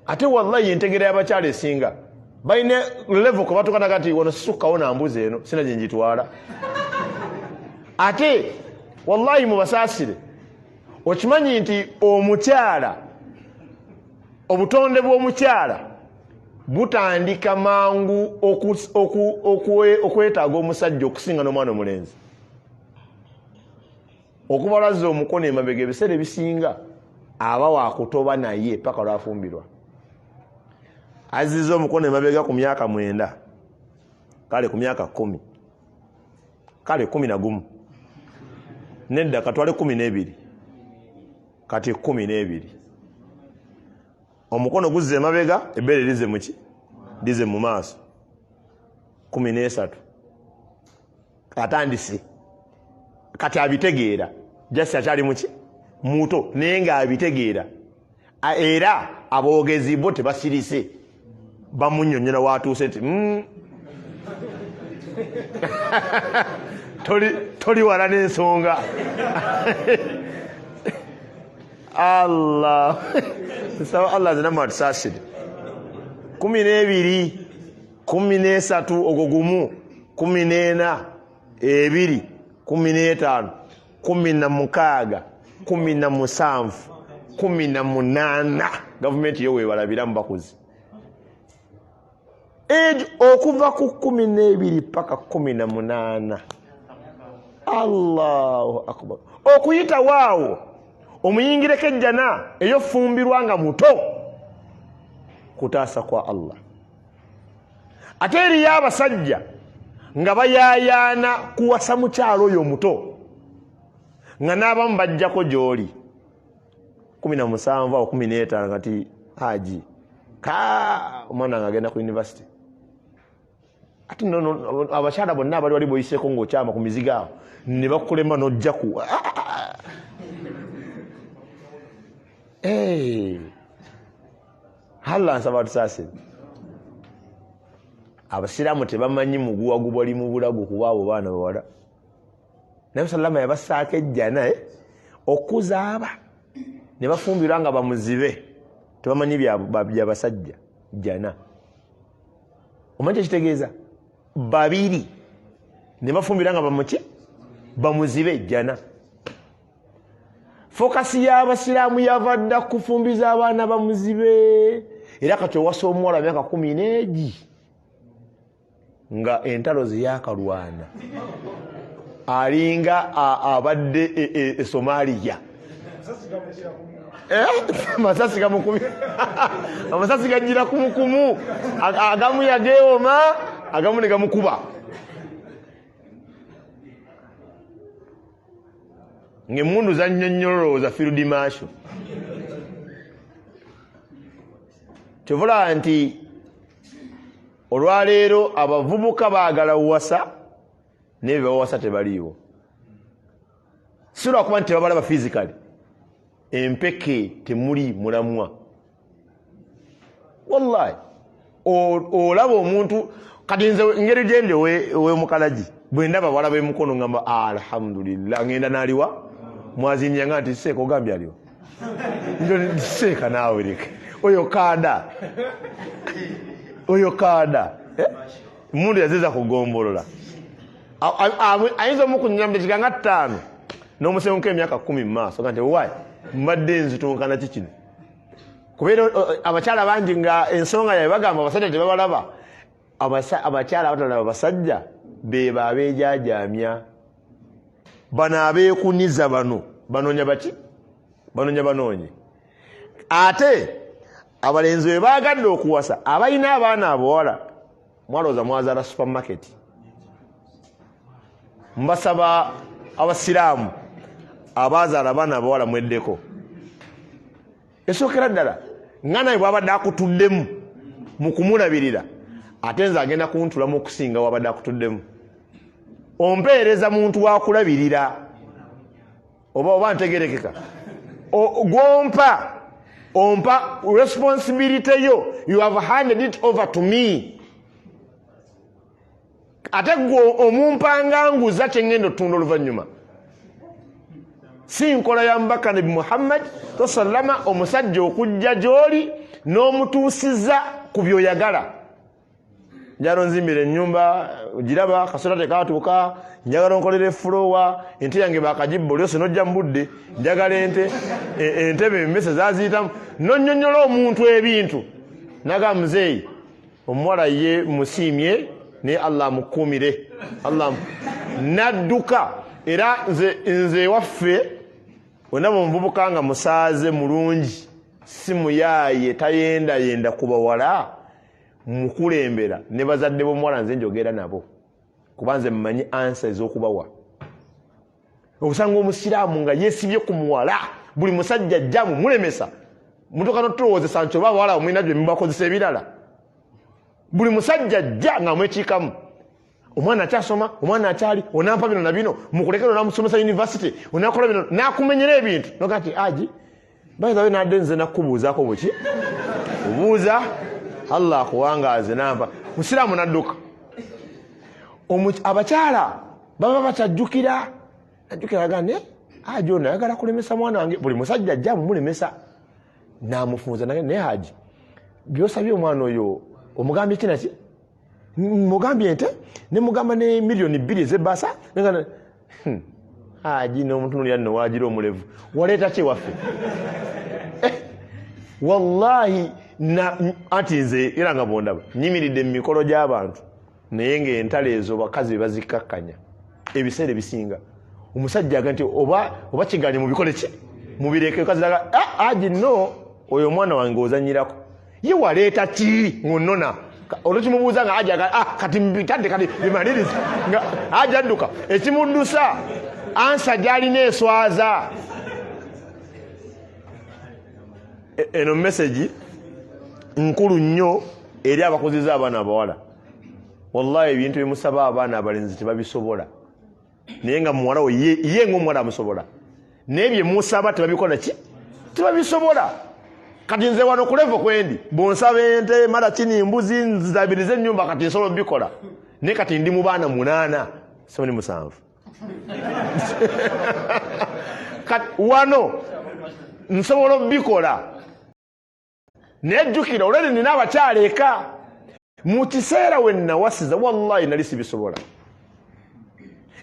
Ate wallahi entegera y'abakyala esinga balina level kwe batuukanaga nti wano sisukkawo na mbuzi eno sina gye njitwala. Ate wallahi mubasaasire, okimanyi nti omukyala, obutonde bw'omukyala butandika mangu okwetaaga omusajja okusinga n'omwana omulenzi. Okuva lwazza omukono emabega, ebiseera ebisinga aba wakutoba naye paka lwafumbirwa. Azizza omukono emabega ku myaka 9, kale ku myaka 10, kale 11, nedda katwale 12, kati 12, omukono guzza emabega, ebbeere lize muki, lize mu maaso. 13 atandise, kati abitegeera, jasi akyali muki, muto, naye nga abitegeera. Era aboogezi bo tebasirise, bamunyonyola watuuse nti. Toli wala n'ensonga. Allah, nsaba Allah nze nammwe atusaasire. 12, 13, ogwo gumu, 14, 2, 15, 16, 17, 18. Gavumenti yo webalabira mu bakuzi ejo okuva ku 12 paka 18. Allahu akbar. Okuyita waawo omuyingireko ejjana eyofumbirwa nga muto, kutaasa kwa Allah. Ate eriyo abasajja nga bayayaana kuwasa mukyalo oyo omuto, nga n'abamu bajjako gy'oli 17 awo 15, kati haji ka omwana nga agenda ku university. Ate abakyala bonna abali wali boyiseeko ng'okyama ku mizigo awo ne bakulema n'ojja ku Allah nsaba tusaasire. Abasiraamu tebamanyi muguwa gubali mu bulago kuba abo baana bawala. Nabi sallama yabassaako ejjana okuzaaba ne bafumbirwa nga bamuzibe, tebamanyi bya basajja. Jjana omanyi kyekitegeeza? Babiri ne bafumbirwa nga bamuki bamuzibe, jjana. Fokasi y'abasiraamu yava dda kufumbiza abaana bamuzibe. Era kati owasa omuwala myaka 10 nga entalo zeyakalwana alinga abadde e Somalia. Amasasi gamukubi, amasasi gajjira kumukumu, agamu yageewoma, agamu ne gamukuba. Ng'emmundu zannyonnyololowooza field marshal. Kyovulaba nti olwaleero abavubuka baagala wasa, naye bebawasa tebaliiwo. Si lwakuba nti tebabalaba physically, empeke temuli mulamwa. Wallahi olaba omuntu kati nze ngeri gyendi owemukalagi, bwe ndaba bawala b'emukono ngamba alhamdulillah, ngenda naliwa mwazinya nga nti seeka ogambye aliwa seeka naawe leka oyo kaada, oyo kaada emundu yaziza kugombolola. Ayinza omukunyanya mu dakiika nga 5 n'omusenguka emyaka 10 mu maaso ga nti wayi mbadde nzitunkana ki kino. Kubeera abakyala bangi nga ensonga yaabwe bagamba abasajja tebabalaba. Abakyala abatalaba basajja beba abeejaajaamya, bano abeekuniza, bano banoonya baki? Banoonya banoonye. Ate abalenzi bwe baagadde okuwasa abalina abaana abawala, mwalowooza mwazaala supermarket. Mbasaba abasiraamu abazaala abaana abawala mweddeko. Esookera ddala nga naye bwabadde akutuddemu mu kumulabirira, ate nze agenda kuntulamu okusinga wabadde akutuddemu. Ompeereza muntu wakulabirira oba ntegerekeka gwompa, ompa responsibility yo, you have handed it over to me. Ate gwe omumpanganguza kyengenda otunda oluvannyuma. Si nkola ya mubaka Nabi Muhammad sallama omusajja okujja gy'oli n'omutuusiza ku byoyagala. Njagala onzimbira ennyumba, ogiraba kasota tekatuuka, njagala onkolera efulowa, ente yange bakagibba olyose nojja mu budde, njagala ente, entebe emmese zaziyitamu, nonnyonnyola omuntu ebintu naga muzeeyi omuwala ye musiimye naye Allah amukuumire, Allah nadduka. Era nze ewaffe wena bwemuvubuka nga musaaze mulungi, si muyaaye, tayendayenda ku bawala, mukulembera ne bazadde b'omuwala nze njogera nabo, kuba nze mmanyi ansa ez'okubawa. Osanga omusiraamu nga yeesibye ku muwala, buli musajja ajja mumulemesa, mutuuka n'otulowoozesa nti oba abawala mulina bye mubakozesa ebirala. Buli musajja ajja nga mwekiikamu, omwana akyasoma, omwana akyali, onampa bino na bino, mukulekera onamusomesa university, onakola bino, nakumenyera ebintu noga nti aji bayinza we nadde nze nakubuuzaako buki obuuza Allah akuwangaaze nampa musiraamu nadduka. Abakyala baba bakyajjukira, ajjukira aga ne haji ono ayagala kulemesa mwana wange. Buli musajja ajja mumulemesa, namufunza naye haji byosabye omwana oyo omugambye ki naki? Mugambye nte nemugamba ne 2 miliyoni ezebasa. Haji nomutunulira nno wagira omulevu, waleeta ki waffe? Wallahi anti nze era nga bwondaba nyimiridde mu mikolo gy'abantu, naye ngaentalo ezo bakazi bebazikkakkanya ebiseera ebisinga. Omusajja aga nti oba kiganye mubikole ki, mubireke. Kazi aji no oyo omwana wange ozanyirako, ye waleeta ki ngonona? Olwokimubuuza nga aja kati mbitadde, kati bimaliriza nga aja adduka. Ekimuddusa ansa gyalina eswaza. Eno message nkulu nnyo eri abakuziza abaana abawala. Wallahi ebintu bimusaba abaana abalenzi tebabisobola, naye nga muwala we ye ngaomuwala amusobola, naye byemusaba tebabikola ki, tebabisobola. Kati nze wano ku level kwendi, bwonsaba ente mala kini mbuzi nzabirize ennyumba, kati nsobola obikola, naye kati ndi mu baana 8 7 7. Kati wano nsobola obikola, naye jjukira olweri nina abakyala eka. Mu kiseera we nawasiza, wallahi nali sibisobola.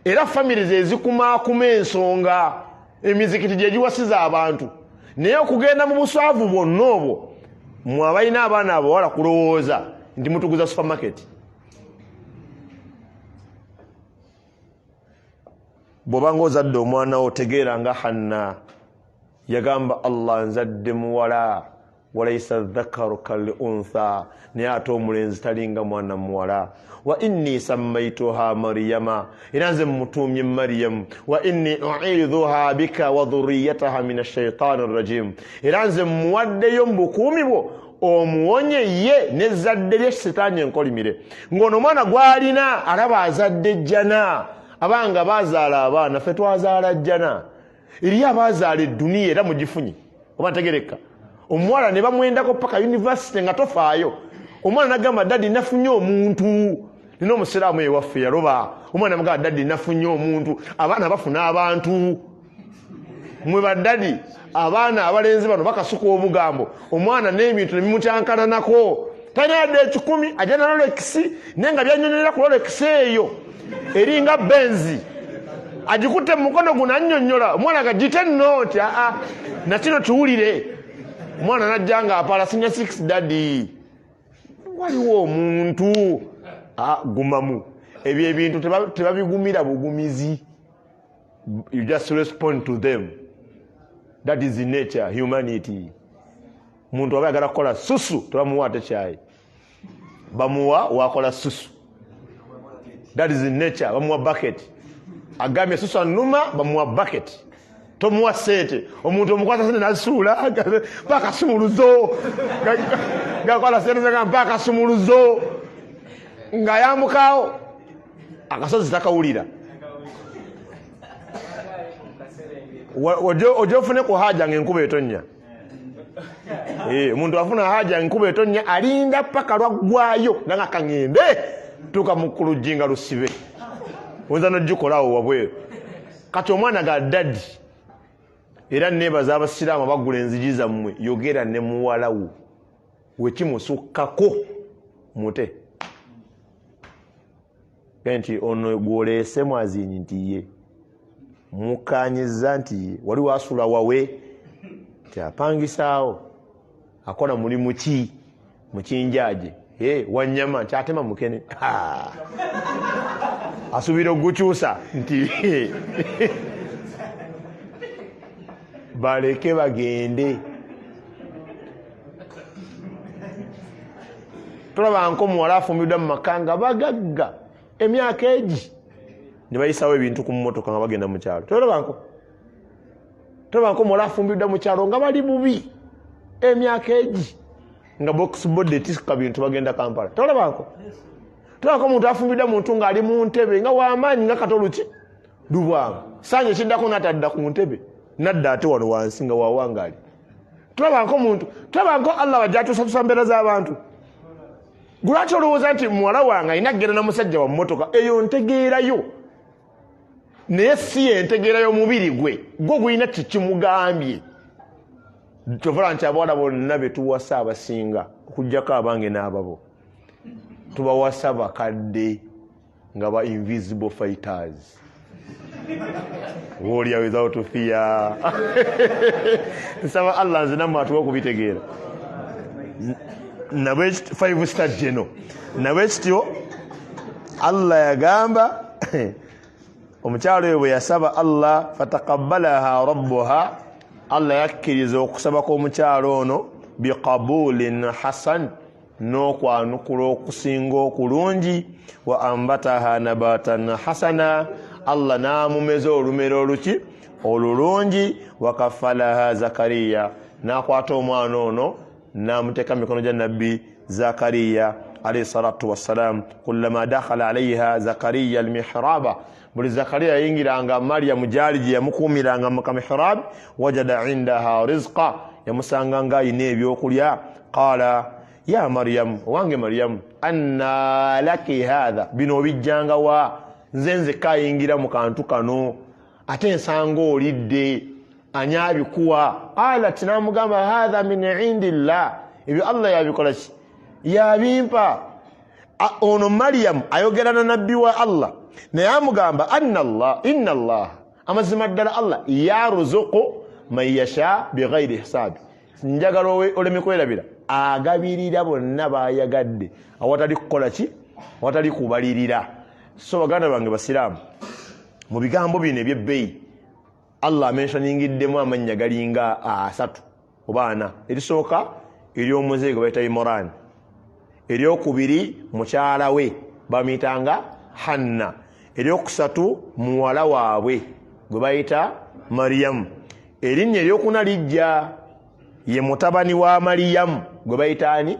Era famire zezikumaakuma ensonga, emizikiti gyegiwasiza abantu, naye okugenda mu buswavu bwonna obwo, mwe abalina abaana abawala kulowooza nti mutuguza supermarket. Bw'obanga ozadde omwana wo, tegeera nga Hanna yagamba Allah, nzadde muwala, walaisa dhakaru kal untha, naye ate omulenzi talinga mwana muwala. Wa inni sammaituha Mariyama, era nze mmutuumye Mariyamu. Wa inni uidhuha bika wa dhuriyataha min ashaitani rajim, era nze mmuwaddeyo mu bukuumi bwo omuwonye ye n'ezzadde lye sitaani enkolimire. Ng'ono omwana gw'alina alaba azadde jjana. Abanga bazaala abaana, ffe twazaala jjana. Eri abazaala edduniya era mugifunye oba ntegereka. Omuwala ne bamwendako paka university nga tofaayo. Omwana nagamba, daddy nafunye omuntu. Nina omusiraamu ewaffe yaloba omwana, namugamba, daddy nafunye omuntu. Abaana bafuna abantu. Mwe baddadi, abaana abalenzi bano bakasuka obugambo, omwana n'ebintu nebimutyankananako. Talina yadde 100, ajja na Rolex, naye nga byanyonyolera ku Rolex eyo eringa benzi agikutte mu mukono guno, annyonnyola omwana nga gite nno nti aa nakino kiwulire. Omwana najja nga apala senior 6, daddy waliwo omuntu. Gumamu, ebyo ebintu tebabigumira bugumizi, you just respond to them. That is nature, humanity. Muntu aba ayagala kukola susu, tebamuwa ate kyayi, bamuwa wakola susu. That is nature. Bamuwa bucket, agambye susu anuma, bamuwa bucket, tomuwa sente. Omuntu omukwasa sente nasuula paka sumuluzo, gakwata sente zaga mpaka sumuluzo ng'ayambukawo akasozi takawulira. Ojja ofune ku haja nga enkuba etonnya. Omuntu afuna haja enkuba etonnya, alinda paka lwaggwayo nanga kaŋŋende tuuka mu kuluggi nga lusibe, oyinza nogikolawo wabweru. Kati omwana ga daddy, era nebaza abasiraamu abagula enzigi zammwe, yogera ne muwalawo, wekimusukkako mute nti ono gwoleese mwazinyi nti ye mukanyiza nti ye wali wasula wawe nti apangisaawo, akola mulimu ki mukinjaje wanyama nti atema mukene, asuubira okugukyusa nti baleke bagende. Tolaba nko muwala afumbiddwa mu maka nga bagagga emyaka egi ne bayisawo ebintu ku mmotoka nga bagenda mu kyalo. Tolaba nko muwala afumbiddwa mu kyalo nga bali bubi emyaka egi nga box body etisika bintu bagenda Kampala. Tolaba nko omuntu afumbiddwa muntu ng'ali mu ntebe nga wamaanyi nga katoluki lubwamu sanja ekiddako natadda ku ntebe nadda ate wano wansi nga wawangaali. Tolaba nko omuntu, tolaba nko Allah bajja atuusatusa mbeera z'abantu. Lwaki olowooza nti muwala wange alina kugenda na musajja wa mmotoka? Eyo ntegeerayo, naye si yentegeera y'omubiri gwe gwo gulina kikimugambye. Kyovala nti abawala bonna betuwasa abasinga, okugjako abange n'ababo, tubawasa bakadde nga ba invisible fighters, warrior without fear. Nsaba Allah nze nammwe atuwa okubitegeera. Nabwe five star geno. Nabwe kityo Allah yagamba omukyalo oyo bwe yasaba Allah, fataqabbalaha rabbuha, Allah yakkiriza okusaba kw'omukyalo ono biqabulin hasan, n'okwanukula okusinga okulungi, wa ambataha nabatan hasana, Allah n'amumeza olumera oluki olulungi, wakafalaha Zakariya, n'akwata omwana ono n'amuteeka mu mikono gya Nabbi Zakariya alayhi salatu wassalam. Kullama dakhala alaiha Zakariya almihraba, buli Zakariya yayingiranga Mariyamu gyali gye yamukuumiranga mu kamihrab, wajada indaha rizqa, yamusanga nga ayina ebyokulya. Qala ya Mariyamu, owange Mariyamu, anna laki hatha, bino obijjanga wa? Nze nzekka ayingira mu kantu kano, ate nsanga olidde, ani abikuwa? Qalat, namugamba, hatha min indillah, ebyo Allah yabikola ki, yabimpa. Ono Mariyamu ayogera na nabbi wa Allah, naye amugamba anna Allah, inna Allah, amazima ddala Allah yaruzuku man yasha bighairi hisabi. Njagala oleme kwerabira, agabirira bonna bayagadde awatali kukola ki, awatali kubalirira. So baganda bange basiraamu, mu bigambo bino ebyebbeeyi Allah amentioningiddemu amannya galinga asatu oba ana. Erisooka ery'omuzeeyi gwe bayita Imran, eryokubiri mukyala we bamuyitanga Hanna, eryokusatu muwala waabwe gwe bayita Mariyamu, erinnya eryokuna lijja ye mutabani wa Mariyamu gwe bayita ani?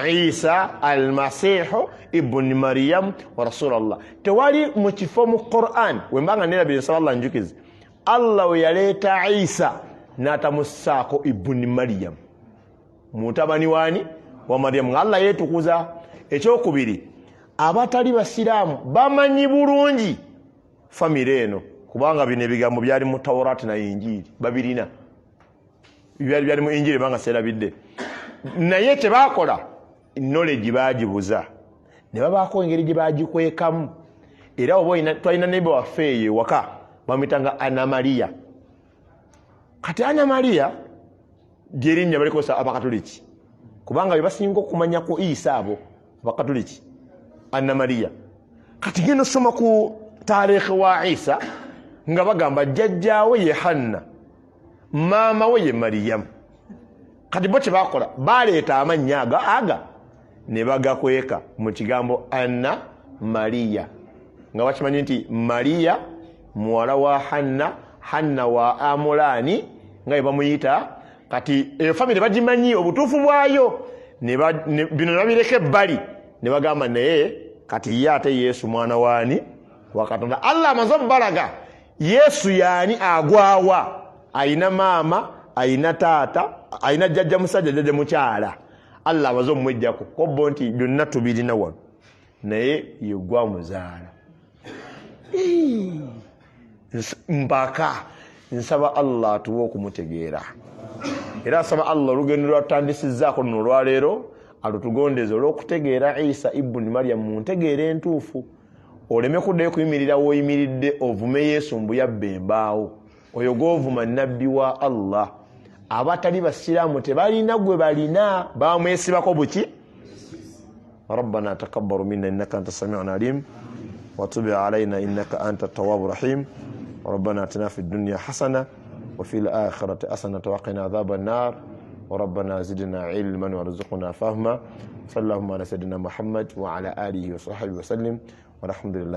Isa Almasihu ibuni Mariyamu wa rasulallah. Tewali mu kifo mu Quran wembanga nerabire, nsaba Allah njukize, Allah we yaleeta Isa n'atamussaako ibuni Mariyamu, mutabani wani wa Mariyamu, nga Allah yeetukuza. Ekyokubiri, abatali basiraamu bamanyi bulungi famire eno, kubanga bino ebigambo byali mu Taurati na Injiiri, babirina, byali mu Injiiri banga serabidde. Naye kyebakola, knowledge bagibuza ne babaako engeri gye bagikwekamu. Era oba twalina neighbor waffe eyo ewaka, bamuyitanga Ana Maria. Kati Ana Maria lyerinnya balikozesa Abakatuliki, kubanga bye basinga okumanya ku Isa abo Abakatuliki, Anna Maria. Kati genda osoma ku taarikhi wa Isa, nga bagamba jjajjaawe ye Hanna, maama we ye Mariyamu. Kati bo kyebakola, baleeta amannya aga aga ne bagakweka mu kigambo Anna Mariya, nga bakimanyi nti Mariya muwala wa Hanna, Hanna wa Amulaani nga bwe bamuyita. Kati eyo famire bagimanyi obutuufu bwayo, bino ne babireka ebbali ne bagamba naye kati ye ate Yesu mwana waani? Wa Katonda. Allah amaze okubalaga Yesu yaani, agwawa, ayina maama, ayina taata, ayina jjajja musajja, jjajja mukyala. Allah amaze omumwejjako kobbo nti byonna tubirina wano, naye yegwa muzaala mpaka. Nsaba Allah atuwe okumutegeera, era asaba Allah olugendo lwatutandisizzaako luno olwaleero alutugondeze olw'okutegeera Isa ibuni Mariam mu ntegeera entuufu, oleme kuddayo kuyimirira w'oyimiridde ovume Yesu mbu yabba embaawo. Oyo gw'ovuma nabbi wa Allah, abatali basiraamu tebalina gwe balina bamwesibako buki. Rabbana taqabbalu minna innaka anta samiun alim watubi alaina innaka anta tawabu rahim. Rabbana atina fi dunya hasana wa fil akhirati hasanatan wa qina adhaban nar. Rabbana zidna ilman warzuqna fahma. Sallallahu ala sayyidina Muhammad wa ala alihi wa sahbihi wa sallim, walhamdulillah.